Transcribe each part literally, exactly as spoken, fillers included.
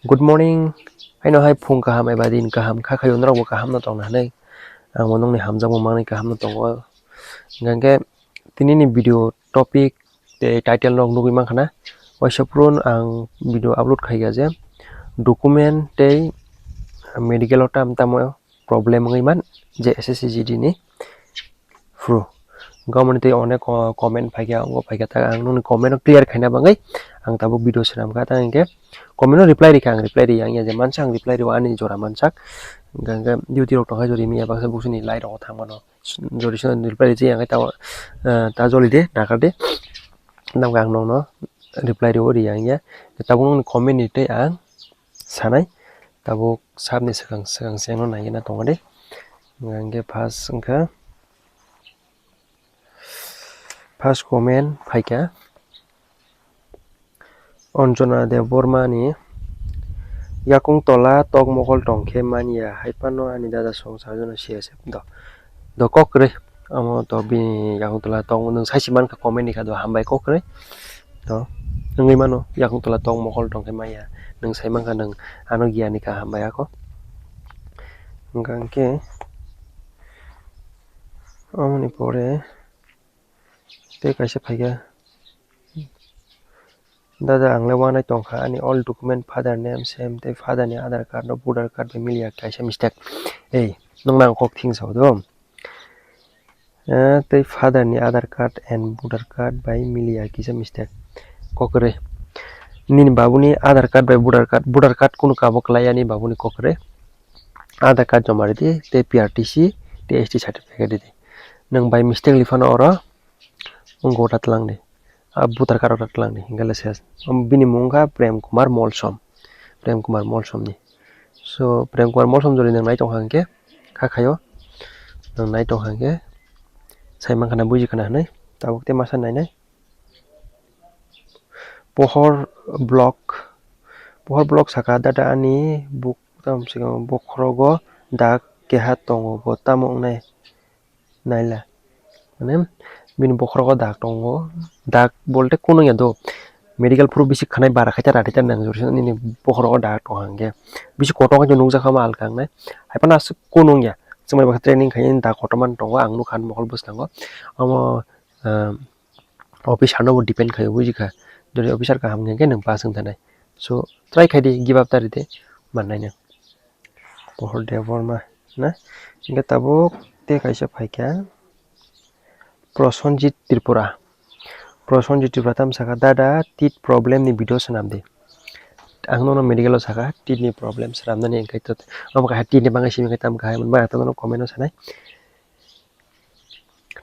Good morning. Aino hai phung kaham eba din kaham kha khayo norok bo kaham no tongna hinwi ang bo nokni hamjakmung manwi kaham no tongo. Hingkha khe tini ni video topic tei title rok nugwi mankha na. Waisa phuru ang video upload khaikha je document tei medical o tam tamo problem wngwi man je S S C G D ni phuru. Hingkha omo ni tei onek ko-, comment phaikha, abo phaikha ta ang nokni comment no clear khaina bagwi ang tabuk video swnamkha ta hingkhe comment no reply rikha ang reply ri yang ya je mansa ang reply rio ani jora mansak hingkha hingkhe duty rok tongkha jori miya baksa buksuni lai rok thang mano. Jodi swnamdi reply rijak ya khe ta, eh, ta joli de nakar de. Nang ang nokno reply rw ri yang ya. Tabuk nokni comment ni tei ang sanai. Tabuk sabni swkang swkang se no nai na tongo de. Hingkhe first wngkha first comment phaikha. Anjana Debbarma ni yakung tola tok mokol tong khe manya, hai phano ani dada song sajano C S F do. Do kok kwrwi, amo to bini yakung tola tok, nwng sai se mankha comment ni kha do, hambai kok kwrwi. To wngwi mano, yakung tola tok mokol tong khe manya, nwng sai mankha nwng ano giya ni kha, hambai ako. Hingkha hingkhe omoni pore tei kaisa phaikha. Dada, ang le wanai tongkha, ani all document, father name same, tei father ni Aadhaar card no voter card bai miliya, kaisa mistake. Ei, nokno ang kok thing sao do. Eh, tei father ni Aadhaar card and voter card bai miliya, kisa mistake. Kok kwrwi. Nini babu ni Aadhaar card bai voter card, voter card kunu kabo kwlai ani babu ni kok kwrwi. Aadhaar card joma ridi, tei P R T C, tei S T certificate ridi. Nwng by mistake liphano oro wngkha o ta twlang di. A voter card o ta twlang di, hingkhe le ses. Bini mung wngkha Prem Kumar Molsom. Prem Kumar Molsom ni. So, Prem Kumar Molsom jodi nwng nai tongkha hingkhe, kha khaio. Nwng nai tongkha hingkhe, sai mankha na buji khana hinwi. Tabuk tei masa nainai. Pohor block. Pohor block saka, dada ani buk tam swkang bokhorogo dak keha tongo, bo tamo wngnai? Naila. Mane, bini bokhorogo dak tongo. Dak bolte kunu ya do. Medical phuru bisi khanai bara khaita rati ta nang jori nini bokhorogo dak tong hangge. Bisi kotor khe nukjakha ma alka wngnai. Hai phano aswk kunu ya. Chwngbai bakha training khaini dak kotorma tongo, ang nukha ani mokol bwskango. Omo, ah, officer no bo depend khaio, buji kha. Jodi officer kaham hwnkhe nwng pass wng thanai. So, try khai di, give up ta ride, mannai nw. Pohor Debbarma na. Hingkhe tabuk tei kaisa phaikha Prosenjit Tripura. Prosenjit Tripura tam saka, "Dada, tit problem ni video swnam di." Ang nono medical o saka, tit ni problem swnamnani, hingkhe to, omo kaisa tit ni bagwi simi khe tam kaham, ba, ang nono comment o sanai.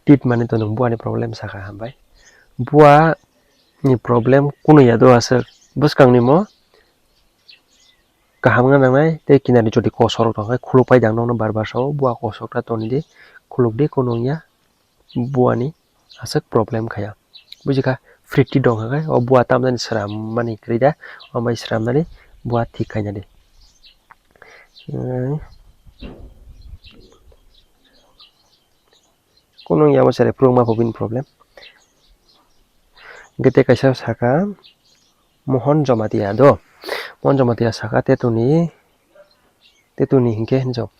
Tit mani to nwng bua ni problem saka, hambai. Bua ni problem kunu ya do aswk, bwskang ni mo kaham wngna nangnai, tei kinari jodi kosok rok tong khe khuluk pai di, ang nokno bar bar sao, bua kosok ta toni di, khuluk di, kunu wngya, bua ni aswk problem khaya. Buji kha, free tit rok hwnkhe o bua tamjani swnam mani kwrwi da, omo bai swnamnani bua thik khaina di. Kunu wngya, omo chwrai phuru wngma pho bini problem. Hingkhe tei kaisa saka Mohon Jamatia do. Mohon Jamatia saka, "Tetuni, tetuni hingkhe hinjo.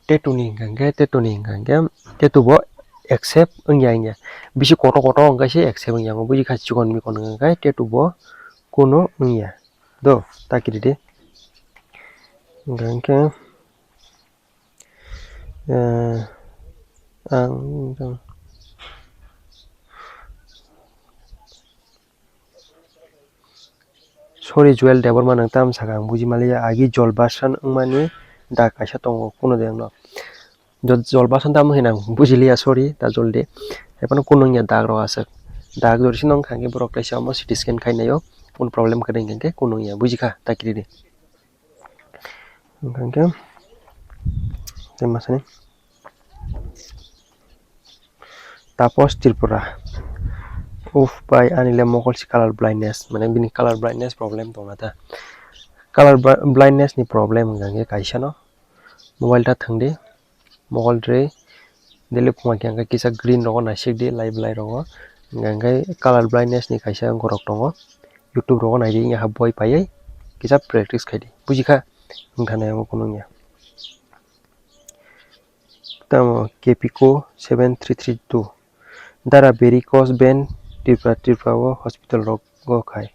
Tetuni hingkha hingkhe, tetuni hingkha hingkhe, tetu bo accept wngya wngya. Bisi kotor kotor wngkha se accept wngya. Omo buji kha chikon mikon wngkha hingkhe tetu bo kunu wngya." Do, ta kiri di. Hingkha hingkhe, Eh, ang, sorry, Joel Debbarma, nang tam saka ang buji maliya, agi jolbasan wngmani da kaisa tongo, kuno de wngno. Jo-, jolbasan tamo hinang bujiliya, sorry, ta joldi. Ephano kuno wngya dag rok aswk. Dag jori sino wngkha hwnkhe borok kaisa omo C T scan khainaio, kun problem kwrwi hwnkhe kuno wngya, bujikha, ta kiridi. Hwnkhe tei masani Tapos Tripura. Uff, bai, ani le mokol si color blindness, mane bini color blindness problem tongna ta. Color bl-, blindness ni problem hwnkha hwnkhe kaisa no mobile ta thwng di, mokol rwi daily phunga khe hwnkhe kisa green rogo naisik di, lai belai rogo, hwnkha hwnkhe color blindness ni kaisa borok tongo, YouTube rogo naidi, wngya kha boi paiwi. kisa practice khai di, buji kha? Wng thani amo kunu wngya. Tamo Kepiko seven three three two. Dara varicose vein Tripura, Tripura o hospital rok go khai.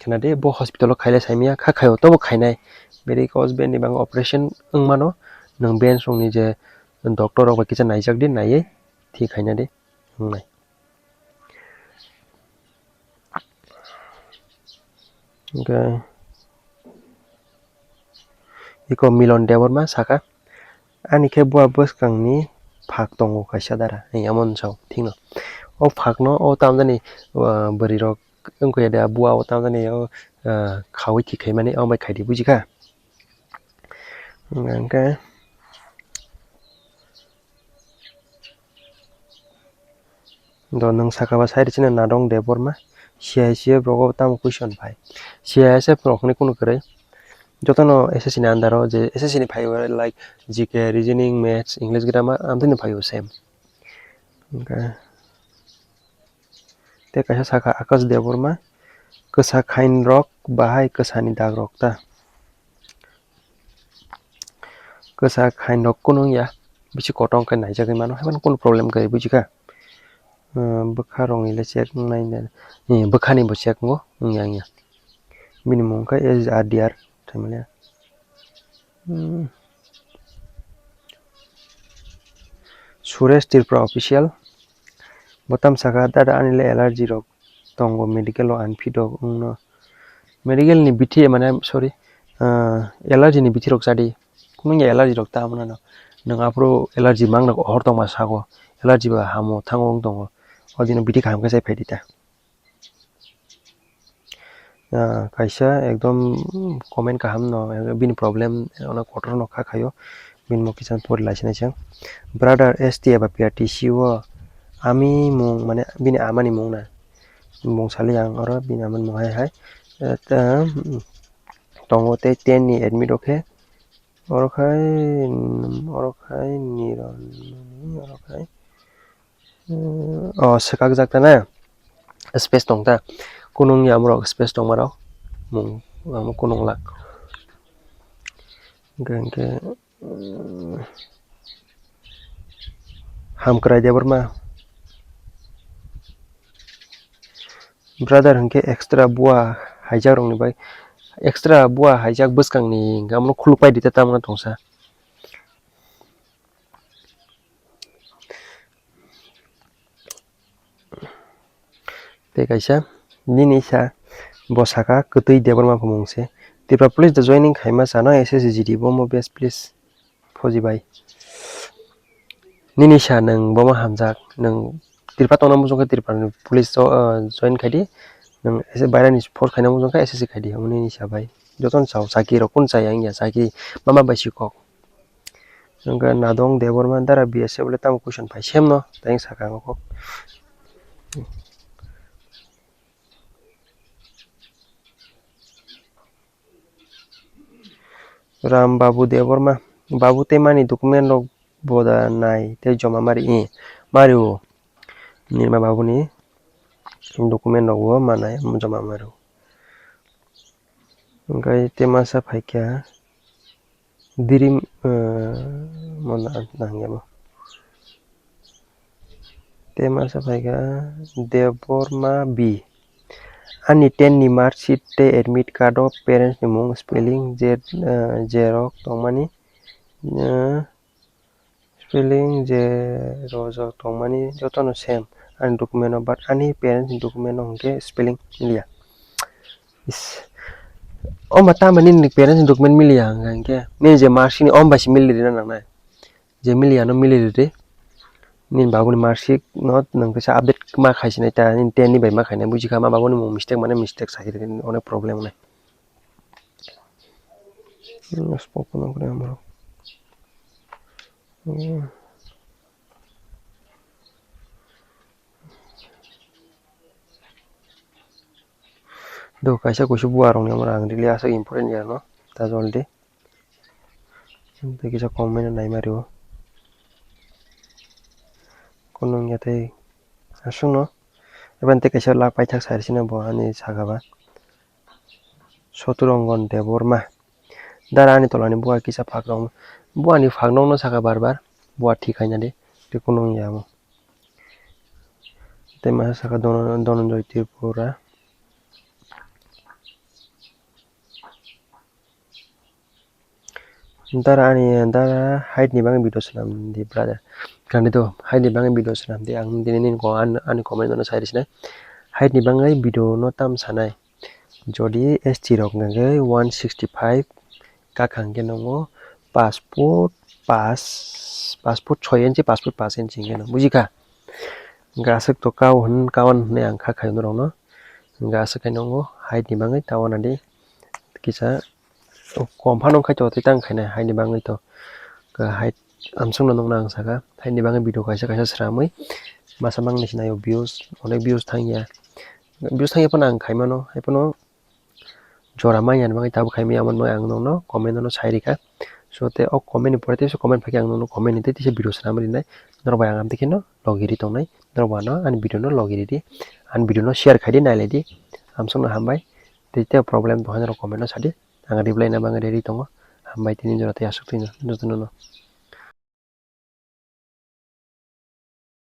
Khna de bo hospital o khaile saimya kha khaio tobo khainai. Varicose vein ni bang operation wng mano. Nwng vein song ni je doctor rok bai kisa naijak di, naiye thik khaina de wngnai. Hwnkhe iko Milon Debbarma saka, ani khe bua bwskangni phak tongo kaisa dara, hinwi amo nwng sao thikno. O phakno o tamjani, ah, bwrwirok wngkha ya de, bua o tamjani o, ah, khaui thik khaimani, amo bai khaidi, buji kha? Hwnkhe do nwng saka ba side chini Nadong Debbarma, C I C F rok o tamo question phai? C I S F rok ni kunu kwrwi, jotono S S C ni under o je S S C ni phai o, like G K, reasoning, maths, English grammar, amtwino phai o same. Hwnkhe tei kaisa saka Akash Debbarma, kwsa khain rok bahai kwsani dag rok ta. Kwsa khain rok kunu wngya, bisi kotor khe naijagwi mano, haibano kunu problem kwrwi buji kha. Bwkha rokni le check wngnai, bwkhani bo check wngo wngya wngya. Bini mung khe S R D R thaimanliya. Hmm. Suresh Tripura official. Bo tam saka, dada ani le allergy rok tongo, medical o ang phidok wngno. Medical ni bithi mane, sorry, ah, allergy ni bithi rok chadi. Kunu ya allergy rok ta mano. Nwng aphuru allergy mang rok hor tongma sago. Allergy ba hamo thango wng tongo. O dino bithi kaham khe chai phaidi ta. Ah, kaisa ekdom comment kaham no, bini problem ono kotor no kha khaio, bini mung kisa pori lai sinai chang. Brother S T eba P R T C o ami mung mane bini amani mung na, mung sali ang oro bini amani mung hai hai. Eh, ta, mm, tongo tei ten ni admit o khe, oro khai, mm, oro khai Niron, oro khai. O swkakjak ta na, space tong ta, kunung ya amorok space tongma rok, mung amo kunung lak. Hwnkhe, hwnkhe, Hamkrai Debbarma, brother hwnkhe extra bua haijak rokni bai, extra bua haijak bwskangni hwnkhe amono khuluk pai di ta, tamno tongsa. Tei kaisa nini sa bo saka kwtwi Debbarma phumung se. Tripura police da joining khaima chano S S G D bomo best please phoji bai. Nini sa nwng bomo hamjak, nwng Tripura tongna muchung khe Tripura ni police o, o, join khai di, nwng bairani force khaina muchung khe S S C khai di, omo nini sa bai. Jotono chao chaki rok kun chaya wngya chaki mama bai si kok. Hwnkhe Nadong Debbarma dara B S F le tamo question phai semno tei saka ang kok. Ram Babu Debbarma, Babu tei mani document rok boda nai tei joma mari, i mari o. Nirma Babu ni document rok bo manai joma mari o. Hwnkhe tei masa phaikha Dirim, eh, mo na-, nangya mo. Tei masa phaikha Debbarma B. Ani ten ni mark sheet tei admit card o parents ni mung, spelling, je, eh, jerok tongmani, eh, spelling je rojak tongmani jotono same ani document o, but ani parents ni document o hwnkhe spelling milia. Is, o ma tamo nini parents ni document miliya hwnkha hwnkhe nini je mark sheet ni o bai se mili rina nangnai, je miliya no mili ridi. Nini babuni mark sheet no nwng kisa update ma khai sinai ta, nini ten ni bai ma khainai, buji kha ma babuni mung mistake mane mistake sai ridi, onek problem wngnai. Hmm, spoken wngkha amorok. Hmm. Do kaisa kusu bua rok ni amorok ang really aswk important ya no ta jol di. Tei kisa comment no nai mari o. Kunung ya tei aswk no. Eba tei kaisa lak paithak sai rw sino bo ani saka ba. Soturongon Debbarma. Dara ani tolani bua kisa phak rok. Bua ni phak nokno saka bar bar. Bua thik khaina di. Tei kunu wngya omo. Tei masa saka Dhananjay Tripura. Dara ani dara height ni bagwi video swnam di brother. Kandi to height ni bagwi video swnam di, ang dini nini ko an-, ani comment no sai risina. Height ni bagwi video no tam sanai. Jodi S T rok hwnkhe one sixty five kakhang khe nongo, paanch foot paanch, paanch foot choi inchi, paanch foot paanch inchi hwnkhe nongo, bujikha? Hwnkhe aswk to kao hwn, kawan hwnwi ang kha khaio norokno. Hwnkhe aswk khe nongo height ni bagwi tawana di kisa. O, kom phano wngkha to, tei tang khainai haini bagwi to. Ka hai amsongno nukna ang saka, haini bagwi video kaisa kaisa sramwi masa mangni se naio views, onek views thangya. Views thangya phano ang khaimano, hai phano jora manya ni bagwi tabuk khaimaya, omo no ang nokno comment no sai rikha. So, tei o comment ni pore teisa comment phaikhe ang nokno comment ni tei teisa video swnamwi rinai. Norok bai ang amtwi kheno logi ri tongnai, norok bo ano ani video no logi ridi, ani video no share khaidi, nailaidi. Amsongno hambai. Tei tei problem tongkha norok comment no sadi. Ang reply na bagwi ready tongo. Hambai tini jora tei aswk twi no, jotono no.